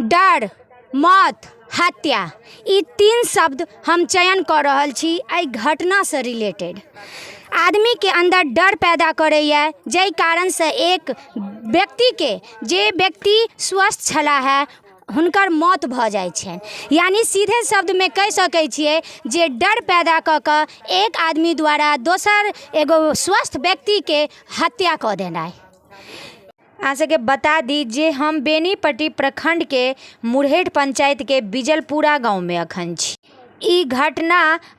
डर, मौत, हत्या ई तीन शब्द हम चयन कऽ रहल छी एहि घटनासँ रिलेटेड। आदमीके अन्दर डर पैदा करैए, जाहि कारणसँ एक व्यक्तिके, जे व्यक्ति स्वस्थ छलाह हे, हुनकर मौत भऽ जाइ छनि। यानि सीधे शब्दमे कहि सकै छियै जे डर पैदा कऽ कऽ एक आदमी द्वारा दोसर एगो स्वस्थ व्यक्तिके हत्या कऽ देनाइ। अहाँ सबके बता दी जे हम बेनीपट्टी प्रखण्डके मुरहेठ पंचायतके बिजलपुरा गाँवमे अखन छी। ई घटना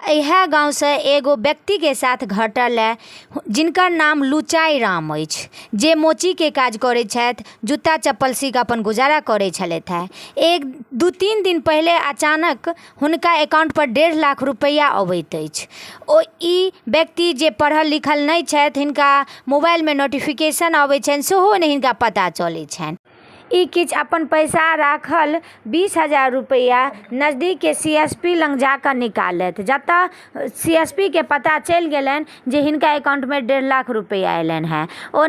इएह गाँवसँ एगो व्यक्तिके साथ घटल हँ, जिनकर नाम लुचाइ राम अछि, जे मोचीके काज करै छथि, जूता चप्पल सीकऽ अपन गुजारा करै छलथि हेँ। एक 2-3 दिन पहिले अचानक हुनका एकाउंटपर 1.5 लाख रुपैआ अबैत अछि। ओ ई व्यक्ति जे पढ़ल लिखल नहि छथि, हिनका मोबाइलमे नोटिफिकेशन अबै छनि, सेहो नहि हिनका पता चलै छनि। ई किछु अपन पैसा राखल 20,000 रुपैआ नजदीकके सी एस पी लग जाकऽ निकाललथि, जतऽ सी एस पी के पता चलि गेलनि जे हिनका एकाउंटमे 1.5 लाख रुपैआ अयलनि हेँ। ओ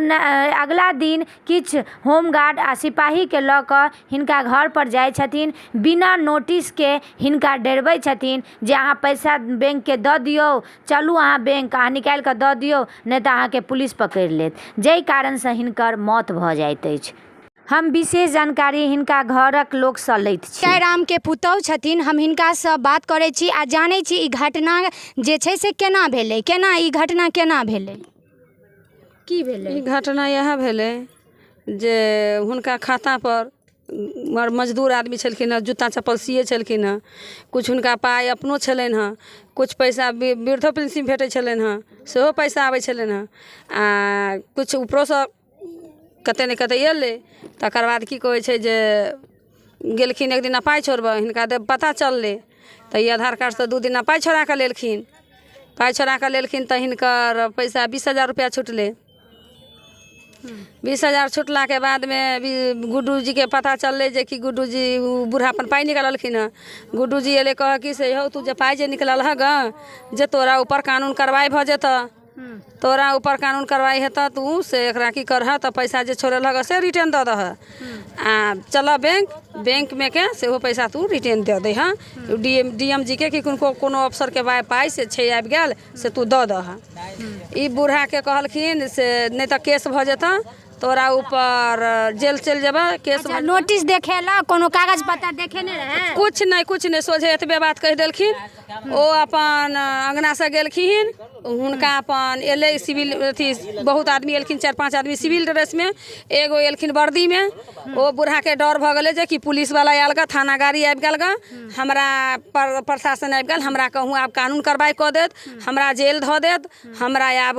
अगिला दिन किछु होमगार्ड आ सिपाहीके लऽ कऽ हिनका घरपर जाइ छथिन, बिना नोटिसके हिनका डरबै छथिन जे अहाँ पैसा बैंकके दऽ दियौ, चलू अहाँ बैंक, अहाँ निकालिकऽ दऽ दियौ, नहि तऽ अहाँके पुलिस पकड़ि लेत, जाहि कारणसँ हिनकर मौत भऽ जाइत अछि। हम विशेष जानकारी हिनका घरक लोकसँ लैत छी। रामके पुतहु छथिन, हम हिनकासँ बात करै छी आ जानै छी ई घटना जे छै से केना भेलै, केना ई घटना केना भेलै, की भेलै? ई घटना इएह भेलै जे हुनका खातापर मजदूर आदमी छलखिन हँ, जूता चप्पल सियै छलखिन हँ। किछु हुनका पाइ अपनो छलनि हँ, किछु पैसा वृद्धो पेंशन भेटै छलनि हँ, सेहो पैसा आबै छलनि हँ, आओर किछु उपरोसँ कते ने कते अयलै। तकर बाद की कहै छै जे गेलखिन एक दिना पाइ छोड़बऽ, हिनका पता चललै तऽ ई आधार कार्डसँ 2 दिना पाइ छोड़ा कऽ लेलखिन। पाइ छोड़ा कऽ लेलखिन तऽ हिनकर पैसा 20,000 रुपैआ छुटलै। 20,000 छुटलाके बादमे भी गुड्डू जीके पता चललै जे कि गुड्डू जी ओ बूढ़ा अपन पाइ निकाललखिन हँ। गुड्डू जी अयलै, कहऽ कि से हौ, तू जे पाइ जे निकललहऽ गऽ, जे तोरा ऊपर कानून कार्रवाइ भऽ जेतऽ, तोरा ऊपर कानून कार्रवाइ हेतऽ, तू से एकरा की करहऽ तऽ पैसा जे छोड़ेलहऽ गऽ से रिटर्न दऽ दहऽ आ चलऽ बैंक, बैंकमे के सेहो पैसा तू रिटर्न दऽ दैहऽ। डी एम जीके कि किनको कोनो अफसरके पाइ से छै आबि गेल, से तू दऽ दहऽ। ई बूढ़ाके कहलखिन से नहि तऽ केस भऽ जेतऽ तोरा ऊपर, जेल चलि जेबऽ केस। अच्छा, नोटिस देखेलक? कोनो कागज पत्तर देखेने रहै? कुछ नहि, कुछ नहि, सोझे एतबे बात कहि देलखिन। ओ अपन अङ्गनासँ गेलखिन। हुनका अपन एलै सिविल अथी, बहुत आदमी एलखिन, 4-5 आदमी सिविल ड्रेसमे, एगो एलखिन वर्दीमे। ओ बूढ़ाके डर भऽ गेलै जे कि पुलिसवला आयल गऽ, थाना गाड़ी आबि गेल गऽ, हमरा पर प्रशासन आबि गेल, हमरा कहूँ आब कानून कार्रवाइ कऽ देत, हमरा जेल धऽ देत, हमरा आब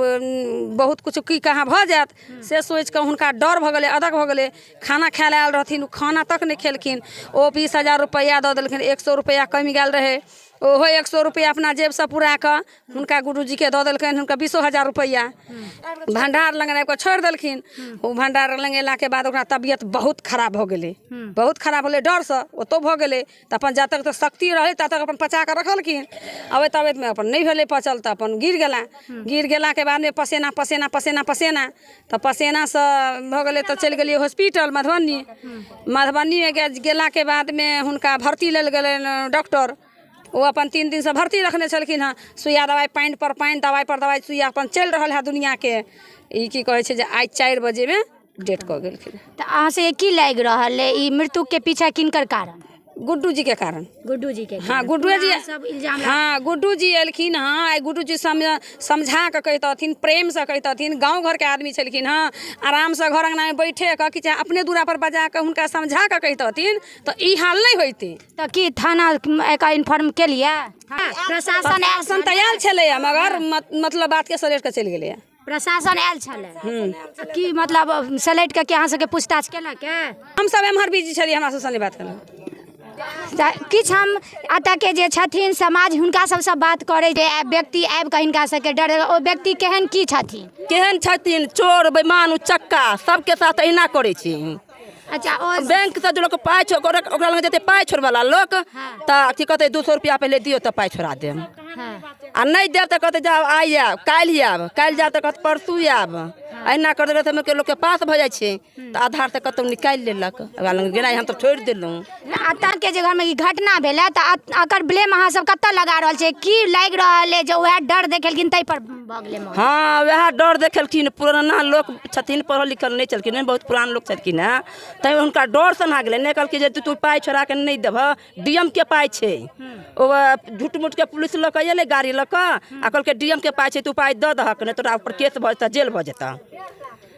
बहुत किछु की कहाँ भऽ जायत, से सोचि कऽ हुनका डर भऽ गेलै, अदक भऽ गेलै। खाना खाय लए आयल रहथिन, ओ खाना तक नहि खेलखिन। ओ 20,000 रुपैआ दऽ देलखिन। 100 रुपैआ कमि गेल रहै, ओहो 100 रुपैआ अपना जेबसँ पुरा कऽ हुनका गुरुजीके दऽ देलकनि। हुनका 20,000 रुपैआ भण्डार लग आबि कऽ छोड़ि देलखिन। ओ भण्डार लग अयलाके बाद ओकरा तबियत बहुत खराब भऽ गेलै, बहुत खराब भेलै, डरसँ ओतहु भऽ गेलै। तऽ अपन जा तक शक्ति रहै ता तक अपन पचा कऽ रखलखिन। अबैत अबैतमे अपन नहि भेलै पचल तऽ अपन गिर गेला। गिर गेलाके बादमे पसेना पसेना पसेना पसेना, तऽ पसेनासँ भऽ गेलै, तऽ चलि गेलियै हॉस्पिटल मधुबनी। मधुबनीमे गेलाके बादमे हुनका भर्ती लेल गेलनि डॉक्टर। ओ अपन 3 दिनसँ भर्ती रखने छलखिन हँ। सुइया दबाइ, पानि पर पानि, दबाइ पर दबाइ, सुइया अपन चलि रहल है दुनिआँके। ई की कहै छै जे आइ 4 बजेमे डेथ कऽ गेलखिन। तऽ अहाँ सबके की लागि रहल अइ, ई मृत्युके पीछा किनकर कारण? गुड्डू जीके कारण। गुड्डू जीके? हँ, गुड्डू जी। सब इल्जाम? हँ, गुड्डू जी एलखिन हँ। आइ गुड्डू जी समझा कऽ कहितथिन, प्रेमसँ कहितथिन, गाँव घरके आदमी छलखिन हँ, आरामसँ घर अङ्गनामे बैठे कऽ कि चाहे अपने दूरापर बजा कऽ हुनका समझा कऽ कहितथिन तऽ ई हाल नहि होइतै। तऽ की थाना एकर इन्फॉर्म केलियै? प्रशासन आयल? प्रशासन तऽ आयल छलैए, मगर मतलब बातके सलेट कऽ चलि गेलैए। प्रशासन आयल छलै की मतलब सलटि कऽ कि अहाँ सबके पूछताछ केलक? हमसब एम्हर बिजी छलियै, हमरा सबसँ नहि बात केलक। तऽ किछु हम एतऽके जे छथिन समाज, हुनका सबसँ बात करै जे व्यक्ति आबि कऽ हिनका सबके डर, ओ व्यक्ति केहन की छथिन? केहन छथिन? चोर, बेमान, उचक्का, सबके साथ अहिना करै छै। अच्छा, ओ बैंक से जे लोक पाइ छो ओकरा ओकरा लग जेतै पाइ छोड़बैला लोक, तऽ की कहतै, 200 रुपैआ पहिले दियौ तऽ पाइ छोड़ा देब। आ नहि देब तऽ कहतै जाउ आइ आयब, काल्हि आयब, काल्हि जायब तऽ कहत परसू आयब। एहिना करैत करैत लोकके पास भऽ जाइ छै, तऽ आधार तऽ कतहु निकालि लेलक। ओकरा लग गेनाइ हम तऽ छोड़ि देलहुँ। एतऽ जे घरमे ई घटना भेलै तऽ एकर ब्लेम अहाँ सब कतऽ लगा रहल छियै? की लागि रहल अइ जे उएह डर देखेलखिन ताहि पर भऽ गेलै मौत? हँ, वएह डर देखेलखिन। पुराना लोक छथिन, पढ़ल लिखल नहि छलखिन हँ, बहुत पुरान लोक छलखिन हँ, तैँ हुनका डरसँ नहा गेलै। नहि कहलखिन जे तू पाइ छोड़ा कऽ नहि देबह, डी एम के पाइ छै। ओ झूठ मूठके पुलिस लऽ कऽ एलै गाड़ी लऽ कऽ आ कहलकै डी एम के पाइ छै, तू पाइ दऽ दहक, नहि तोरा ऊपर केस भऽ जेतऽ, जेल भऽ जेतऽ।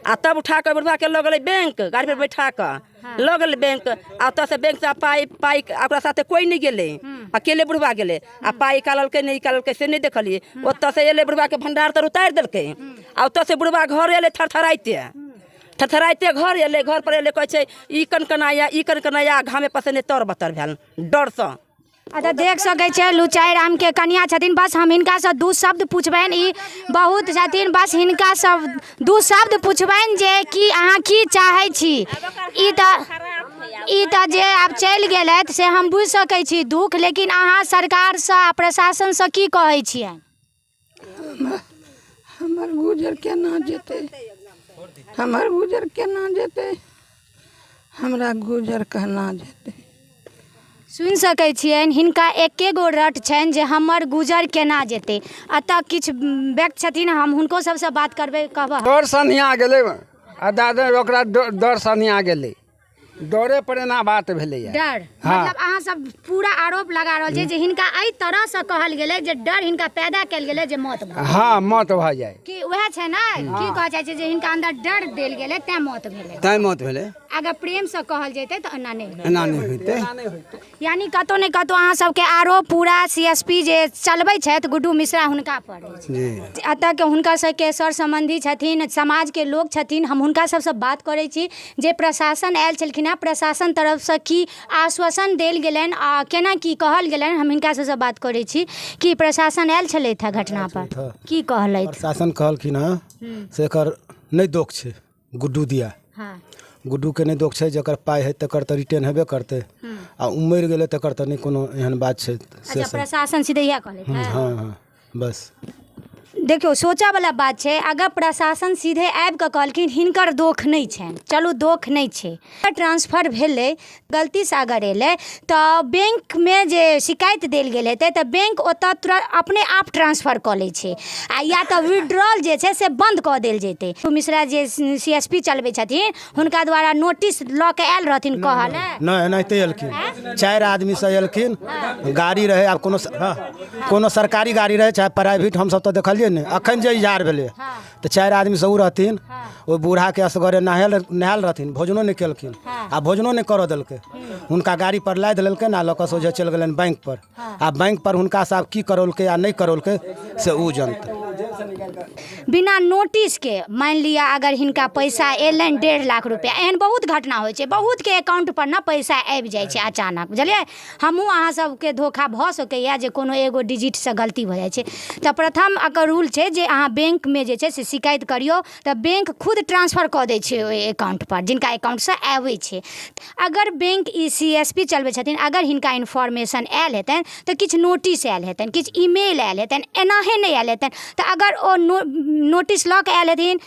आ तब उठा कऽ बुढ़बाके लऽ गेलै बैंक, गाड़ी पर बैठा कऽ लऽ गेलै बैंक। आ ओतऽसँ बैंकसँ पाइ पाइ ओकरा साथे कोइ नहि गेलै, अकेले बुढ़बा गेलै। आ पाइ निकाललकै नहि निकाललकै से नहि देखलियै। ओतऽसँ एलै, बुढ़बाके भण्डार तर उतारि देलकै। आ ओतऽसँ बुढ़बा घर एलै थरथराइते थरथराइते घर एलै। घर पर एलै, कहै छै ई कनकनाया, ई कनकनाया, घामे पसीने तर बतर भेल डरसँ। अच्छा, देख सकै छियै लुचाइ रामके कनिया छथिन। बस हम हिनकासँ दू शब्द पुछबनि, ई बहुत छथिन, बस हिनकासँ दू शब्द पुछबनि जे कि अहाँ की चाहै छी? ई तऽ जे आब चलि गेलथि से हम बुझि सकै छी दुःख, लेकिन अहाँ सरकारसँ आ प्रशासनसँ की कहै छियनि? हमर गुजर केना जेतै? हमर गुजर केना जेतै? हमरा गुजर केना जेतै? सुनि सकै छियनि, हिनका एके गो रट छनि जे हमर गुजर केना जेतै। एतऽ किछु व्यक्त छथिन, हम हुनको सबसँ बात करबै। कहबह। डर सन्हिया गेलै आ दादा, ओकरा डर सन्हिया गेलै, डरे पर एना बात भेलैया। डर? हाँ। मतलब अहाँ सब पूरा आरोप लगा रहल छी जे हिनका एहि तरहसँ कहल गेलै जे डर हिनका पैदा कयल गेलै जे मौत भऽ हाँ, मौत भऽ जाय। की उएह छै ने? की कहऽ चाहै छै जे हिनका अंदर डर देल गेलै तें मौत भेलै? तैं मौत भेलै। अगर प्रेमसँ कहल जेतै तऽ एना नहि होइतै। एना नहि होइतै। यानी कतहु ने कतहु अहाँ सबके आरोप पूरा सीएसपी जे चलबै छथि गुड्डू मिश्रा, हुनका पर अछि। जी। एतऽके हुनकर सबके सर सम्बन्धी छथिन, समाजके लोक छथिन, हम हुनका सबसँ बात करै छी जे प्रशासन आयल छलखिन हेँ, प्रशासन तरफसँ की आश्वासन देल गेलनि आ केना की कहल गेलनि, हम हिनका सबसँ बात करै छी। कि प्रशासन आयल छलथि हेँ घटना पर? की कहलथि? प्रशासन कहलखिन हँ से एकर नहि दोख छै गुड्डू दिया। गुड्डूके नहि दोख छै, जकर पाइ हइ तकर तऽ रिटर्न हेबे करतै आ ओ मरि गेलै तकर तऽ नहि कोनो एहन बात छै से अच्छा सब। प्रशासन सीधे इएह कहलथि? हँ, बस। देखियौ, सोचऽवला बात छै, अगर प्रशासन सीधे आबि कऽ कहलखिन हिनकर दोख नहि छनि, चलू दोख नहि छै, ट्रांसफर भेलै गलतीसँ अगर एलै तऽ बैंकमे जे शिकायत देल गेल हेतै तऽ बैंक ओतऽ तुरंत अपने आप ट्रांसफर कऽ लै छै आ या तऽ विड्रॉल जे छै से बन्द कऽ देल जेतै। मिश्रा जे सीएसपी चलबै छथिन, हुनका द्वारा नोटिस लऽ कऽ आयल रहथिन कहल? नहि, एनाहिते एलखिन, चारि आदमीसँ एलखिन, गाड़ी रहै। आब कोनो, हँ, कोनो सरकारी गाड़ी रहै चाहे प्राइवेट, हमसब तऽ देखलियै नहि। अखन जे इजहार भेलै तऽ चारि आदमीसँ ओ रहथिन। ओहि बूढ़ाके असगरे नहायल नहायल रहथिन, भोजनो नहि केलखिन आ भोजनो नहि करऽ देलकै। हुनका गाड़ी पर लादि लेलकनि आ लऽ कऽ सोझे चलि गेलनि बैंक पर। आ बैंक पर हुनकासँ आब की करौलकै आ नहि करौलकै से ओ जनतै। बिना नोटिसके मानि लिअ अगर हिनका पैसा एलनि 1.5 लाख रुपैआ, एहन बहुत घटना होइ छै, बहुतके अकाउंट पर ने पैसा आबि जाइ छै अचानक, बुझलियै? हमहूँ अहाँ सबके धोखा भऽ सकैए जे कोनो एगो डिजिटसँ गलती भऽ जाइ छै। तऽ प्रथम एकर रूल छै जे अहाँ बैंकमे जे छै से शिकायत करियौ तऽ बैंक खुद ट्रांसफर कऽ दै छै ओहि अकाउंट पर जिनका अकाउंटसँ आबै छै। अगर बैंक ई सीएसपी चलबै छथिन, अगर हिनका इन्फॉर्मेशन आयल हेतनि तऽ किछु नोटिस आयल हेतनि, किछु ईमेल आयल हेतनि, एनाहे नहि आयल हेतनि। तऽ अगर ओ नोटिस लऽ कऽ आयल हेथिन।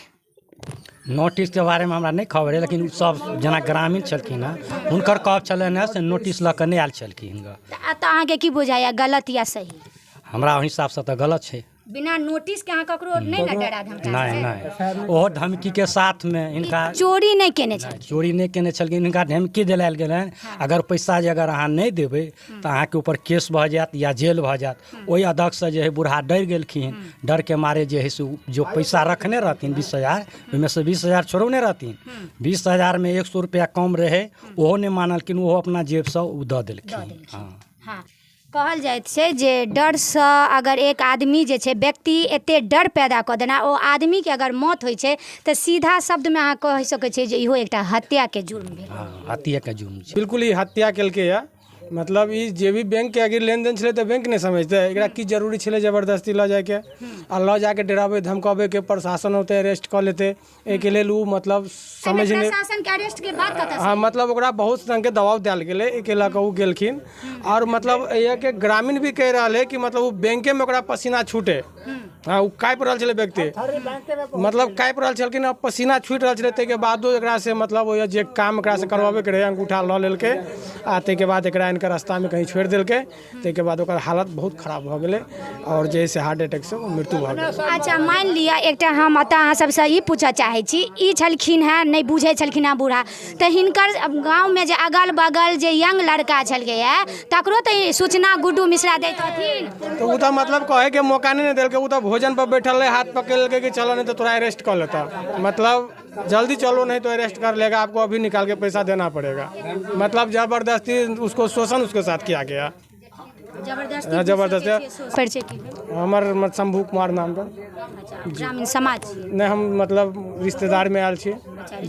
नोटिसके बारेमे हमरा नहि खबर अइ, लेकिन सब जेना ग्रामीण छलखिन हँ, हुनकर कहब छलनि हँ से नोटिस लऽ कऽ नहि आयल छलखिन हँ। तऽ एतऽ अहाँके की बुझाइए, गलत या सही? हमरा ओहि हिसाबसँ तऽ गलत छै। बिना नोटिसके अहाँ ककरो नहि ने डरा धमका नहि। सकै। नहि, ओहो धमकीके साथमे हिनका चोरी नहि केने छलखिन? चोरी नहि केने छलखिन। हिनका धमकी दिलायल गेलनि, अगर पैसा जे अगर अहाँ नहि देबै तऽ अहाँके ऊपर केस भऽ जायत या जेल भऽ जायत। ओहि अदकसँ जे हइ बूढ़ा डरि गेलखिन। डरके मारे जे हइ से ओ जो पैसा रखने रहथिन 20,000, ओहिमे से 20,000 छोड़ौने रहथिन। 20,000मे 100 रुपैआ कम रहै, ओहो नहि मानलखिन, ओहो अपना जेबसँ ओ दऽ देलखिन। हँ। हँ, कहल जाइत छै जे डरसँ अगर एक आदमी जे छै व्यक्ति एते डर पैदा कऽ देना, ओ आदमीके अगर मौत होइ छै तऽ सीधा शब्दमे अहाँ कहि सकै छियै जे इहो एकटा हत्याके जुर्म भेल। हँ, हत्याके जुर्म छै। बिल्कुल, ई हत्या केलकैए। मतलब ई जे भी बैंकके अगर लेनदेन छलै तऽ बैंक नहि समझतै एकरा की जरूरी छलै जबरदस्ती लऽ जाइके आ लऽ जाके डराबै धमकबैके प्रशासन औतै अरेस्ट कऽ लेतै एहिके लेल ओ मतलब समझ नहि। प्रशासन के अरेस्ट के बाद कतऽ? हाँ, मतलब ओकरा बहुत रङ्गके दबाव देल गेलै, एहिके लऽ कऽ ओ गेलखिन। आओर मतलब एहिके ग्रामीण भी कहि रहल है कि मतलब ओ बैंकेमे ओकरा पसीना छूटे। हाँ, ओ काँपि रहल छलै व्यक्ति, मतलब काँपि रहल छलखिन आ पसीना छूटि रहल छलै। ताहिके बादो एकरासँ मतलब ओ जे काम एकरासँ करबाबैके रहै अंगूठा लऽ लेलकै आ ताहिके बाद एकरा आनिकऽ रास्तामे कहीँ छोड़ि देलकै। ताहिके बाद ओकर हालत बहुत खराब भऽ गेलै आओर जे से हार्ट अटैकसँ ओ मृत्यु भऽ गेलै। अच्छा, मानि लिअ एकटा हम एतऽ अहाँ सबसँ ई पूछऽ चाहै छी, ई छलखिन हेँ नहि बुझै छलखिन हेँ बूढ़ा, तऽ हिनकर गाँवमे जे अगल बगल जे यंग लड़का छलकै तकरो तऽ सूचना गुड्डू मिश्रा दैत हथिन? तऽ ओ तऽ मतलब कहैके मौका नहि ने देलकै। ओ तऽ भोजन पर बैठल रहै, हाथ पकड़ि लेलकै कि चलो नहीं तो तोरा अरेस्ट कऽ लेता, मतलब जल्दी चलो नहीं तो अरेस्ट कर लेगा, आपको अभी निकाल के पैसा देना पड़ेगा। मतलब जबरदस्ती उसको शोषण उसके साथ किया गया। जबरदस्ती। जबरदस्ती। परिचय की? हमर शंभू कुमार नाम पर। ग्रामीण समाज? नहि, हम मतलब रिश्तेदारमे आयल छी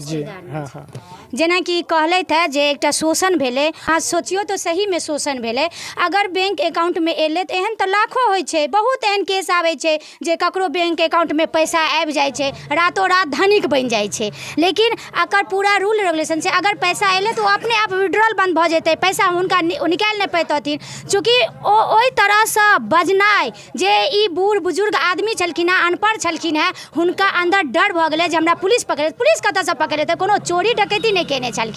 जी। हाँ हाँ। जेनाकि कहलथि हे जे एकटा शोषण भेलै। अहाँ सोचियौ तऽ सहीमे शोषण भेलै। अगर बैंक अकाउंटमे एलै तऽ एहन तऽ लाखो होइ छै, बहुत एहन केस आबै छै जे ककरो बैंक अकाउंटमे पैसा आबि जाइ छै, रातो रात धनिक बनि जाइ छै। लेकिन एकर पूरा रूल रेगुलेशन छै, अगर पैसा एलै तऽ ओ अपने आप विड्रॉल बन्द भऽ जेतै, पैसा हुनका निकालि नहि पैतथिन। चूँकि ओ ओहि तरहसँ बजनाइ जे ई बूढ़ बुजुर्ग आदमी छलखिन हेँ, अनपढ़ छलखिन हेँ, हुनका अन्दर डर भऽ गेलै जे हमरा पुलिस पकड़े। पुलिस कतऽसँ पकड़ेतै? कोनो चोरी डकैती नहि कयने छलखिन।